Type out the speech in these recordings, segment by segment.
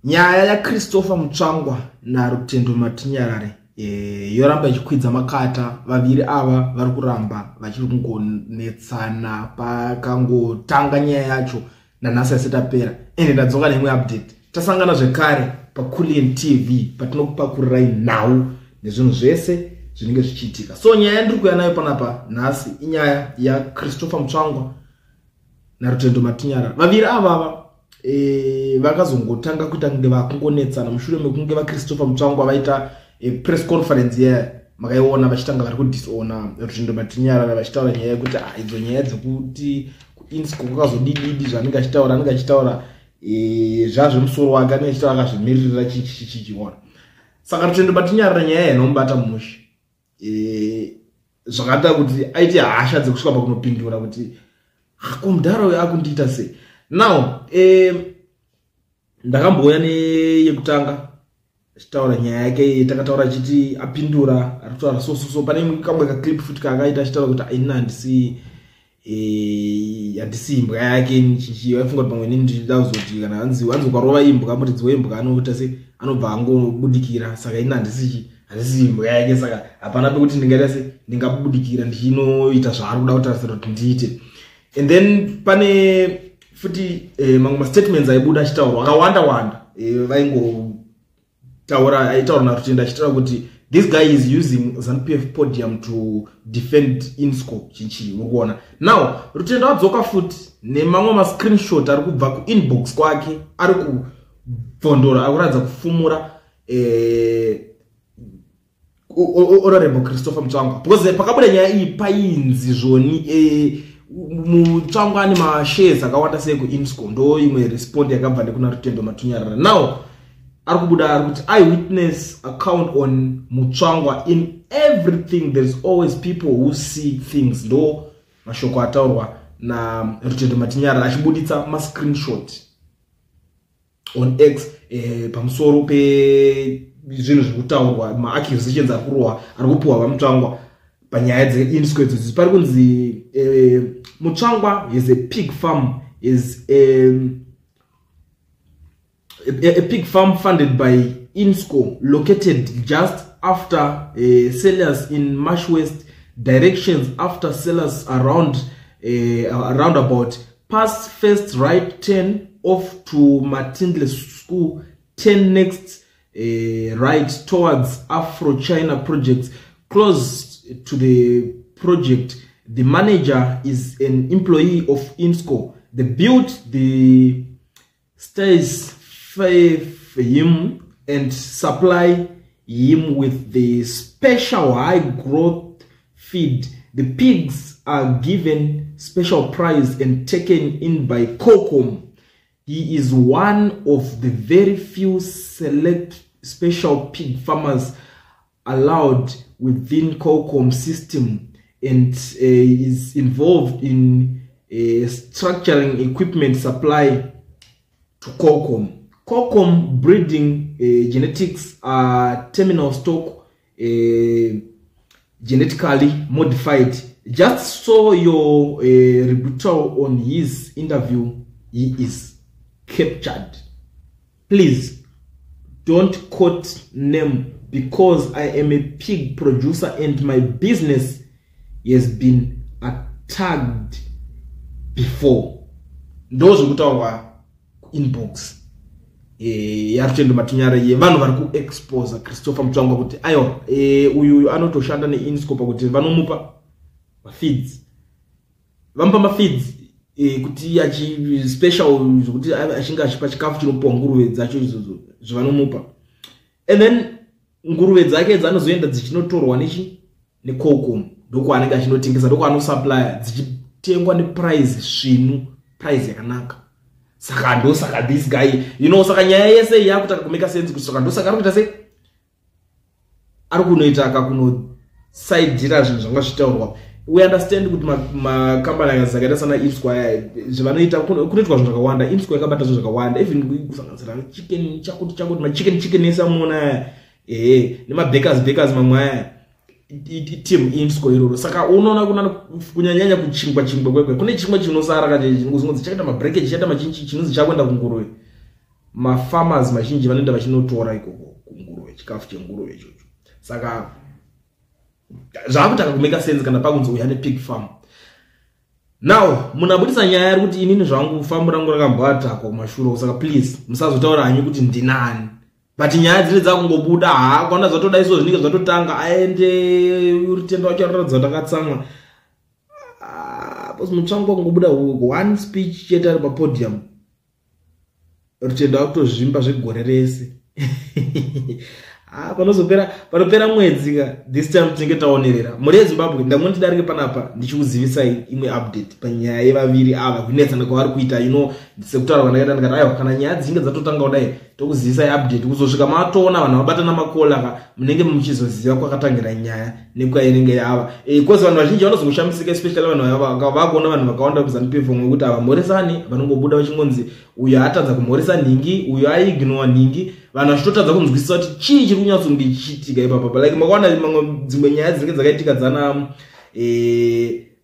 Nyaya yaChristopher Mutsvangwa naRutendo Matinyarare yoramba ichikwidza makata. Vaviri ava vari kuramba vachiri kungonetsana pakangotanga nyaya yacho nanhasi asati apera. Ende ndadzoka neimwe update. Tasangana zvekare paCulian TV patinokupakurirai nhau nezvinhu zvese zvinenge zvichiitika. So nyaya yandiri kuuya nayo panapa nhasi inyaya yaChristopher Mutsvangwa naRutendo Matinyarare. Vaviri avava vakazongotanga kuita kunge vakungonetsana mushure mekunge vaChristopher Mutsvangwa vaita press conference yeah makaiona vachitanga vari kudisona Rutendo Matinyarare, vachitaura nyaya yekuti idzo nyaya dzekuti kuInsco kwakazodididi zvaanenge achitaura, anenge achitaura zvazvemusoro wake, anenge achitaura akazvimiririra chichichichichiona. Saka Rutendo Matinyarare nyaya inomubata mushe, zvakaita kuti aite hasha dzekusvika pakunopindura kuti komudhara uyo akundiita sei. Now ndakambouya neyekutanga achitaura nyaya yake, takataura achiti apindura ari kutaura so so so. Pane kamwe kaclip futi kaakaita achitaura kuti ini handisi imbwa yake. Chichi aifunga kuti pamwe inini ndida kuzoti kana hanzi ukarova imbwa, muridzi weimbwa anoita se anobva angobudikira. Saka ini handisi imbwa yake, saka hapana pekuti ndingaita se ndingabudikira ndichinoita zvaari kuda kutarisira kuti ndiite. And then pane futi mamwe mastatements aibuda achitaurwa akawanda wanda, vaingotaura, aitaura naRutendo achitaura kuti this guy is using ZANU-PF podium to defend Insco chinchi. Uri kuona now Rutendo adzoka futi nemamwe mascreenshot ari kubva kuinbox kwake, ari kubvondora, ari kuratidza kufumura Honorable Christopher Mutsvangwa, because pakabuda nyaya iyi painzi zvoni Mutsvangwa ane mashares akawanda sei kuInsco. Ndo imwe respond yakabva nekuna Rutendo Matunyarara. Now ari kubuda ari kuti eyewitness account on Mutsvangwa: in everything there's always people who see things. Ndo mashoko ataurwa naRutendo Matinyarara achibuditsa mascreenshot on X pamusoro pezvinhu zviri kutaurwa, maaccusations ari kurohwa, ari kupiwa vaMutsvangwa panyaya dzeInsco idzodzi. Pari kunzi Mutsvangwa is a pig farm, is a pig farm funded by Insco, located just after Sellers in Mash West. Directions: after Sellers around roundabout, pass first right 10 off to Matindle School, 10 next right towards Afro China projects, close to the project. The manager is an employee of Insco. They built the stairs for him and supply him with the special high growth feed. The pigs are given special price and taken in by Cocom. He is one of the very few select special pig farmers allowed within Cocom system and is involved in structuring equipment supply to Cocom. Cocom breeding genetics are terminal stock, genetically modified. Just saw your rebuttal on his interview. He is captured. Please don't quote name because I am a pig producer and my business has been attacked before. Ndo zvekutaurwa inbox yaRutendo Matinyara yevanhu vari kuexposa Christopher Mutsvangwa kuti aiwa, uyu anotoshanda neInsco pakuti vanomupa mafeeds, vamupa mafeeds kuti achi special zvokuti achinge achipa chikafu chinopiwa nguruve dzacho izvozvo zvavanomupa. And then nguruve dzake dzanozoenda dzichinotorwa nechi neCocom, ndokwaanenge achinotengesa, ndokwaanosupply, dzichitengwa neprice svinu, price yakanaka. Saka ndosaka this guy, saka nyaya yese yakutanga kumake sense kuti saka ndosaka ari kuita sei, ari kunoita kakunosaidhira zvinhu zvanga zvichitaurwa. We understand kuti makambani akaita sana Insco aya zvavanoita, kunoitwa zvinhu zvakawanda. Insco yakabata zvinhu zvakawanda, even kusanganisira chicken, chakuti chakuti machicken chicken ese amunoona aya, ehe, nemabakers bakers mamwe aya, team Insco iroro. Saka unoona kuna kunyanyanya kuchingwa chingwa kwekwe, kune chimwe chinosara kache chinonzi chakaita mabreakage, chaita machinchi, chinonzi chakuenda kunguruve. Mafarmers mazhinji vanoenda vachinotora ikoko kunguruve, chikafu chenguruve ichocho. Saka zvakutanga kumake sense kana pakunzi uyu ane pig farm. Now munhu abudisa nyaya ari kuti, "Inini zvangu famu rangu rakamboatakwa kumashure, saka please musazotaura hanyu kuti ndinani." But nyaya dzine dzakungobuda. Ha, kwaona zvatodai so, zvinenge zvatotanga. Aende Rutendo wacho anoratidza kuti akatsamwa. Ah, Mutsvangwa kungobuda one speech chete ari papodium, Rutendo akutozvimba zvegore rese. Ah, panozopera, panopera mwedzi ka, this time tinenge taonerera. Mhuri yeZimbabwe, ndangoti darike panapa ndichikuzivisai imwe update panyaya yevaviri ava, kunetsana kwavari kuita. Sekutaura kwandakaita, ndikati aiwa, kana nyaya dzinge dzatotanga kudai, tokuzivisai update kuzosvika matoona vanhu vabatana makola ka, munenge muchizoziva kwakatangira nyaya nekwainenge yava. 'Cause vanhu vazhinji vanozokushamisika, especially vanhu vakuona vanhu vakawanda kuZANU PF, nekuti havamhoresani. Vanongobuda vachingonzi uyu atadza kumhoresa nhingi, uyu aignora nhingi, vanhu vachitotadza kunzwisisa kuti chii chiri kunyatsonge chichiitika ipapapa. Like makaona mamwe dzimwe nyaya dzinenge dzakaitika dzana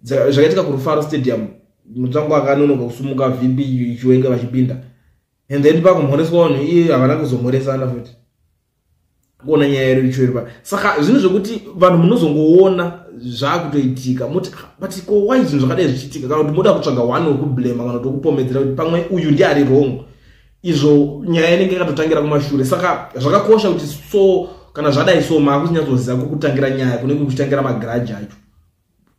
zvakaitika kuRufaro Stadium, Mutsvangwa akanonoka kusumuka VP Chiwenga vachipinda, and then pakumhoreswa vanhu, iye havana kuzomhoresana futi kuona nyaya yerichoiripa. Saka zvinhu zvekuti vanhu munozongoona zvaakutoitika, moti, "Ah, but ko why zvinhu zvakadai zvichiitika?" Kana kuti moda kutsvaga one wekublema kana kuti wekupomedzera kuti pamwe uyu ndiye ari wrong, izvo nyaya inenge yakatotangira kumashure. Saka zvakakosha kuti so kana zvadai so, maakunyatsoziva kwekutangira nyaya, kunenge kuchitangira magrudge acho,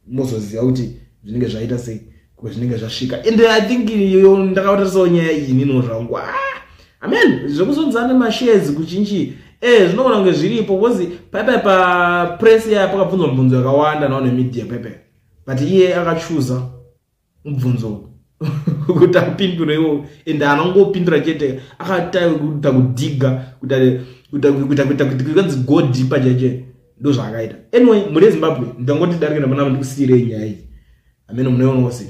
mozoziva kuti zvinenge zvaita sei, kwezvinenge zvasvika. And I think iyo ndakatarisawo nyaya iyi nino zvangu. Ah, amen, zvekuzonzana nemashares kuchinchi zvinogona kunge zviripo, because paipai papress yaya pakabvunzwa mibvunzo yakawanda navanhu vemedia paipai, but iye akachuza mubvunzo kuti apindure iwo, and haana kungopindura chete, akatakuita kudhiga, kuita kuti kanzi go deeper cheche, ndo zvaakaita. Anyway, mhuri yeZimbabwe, ndangoti darike napanapa ndikusiyirei nyaya iyi. Amene munoionawo sei?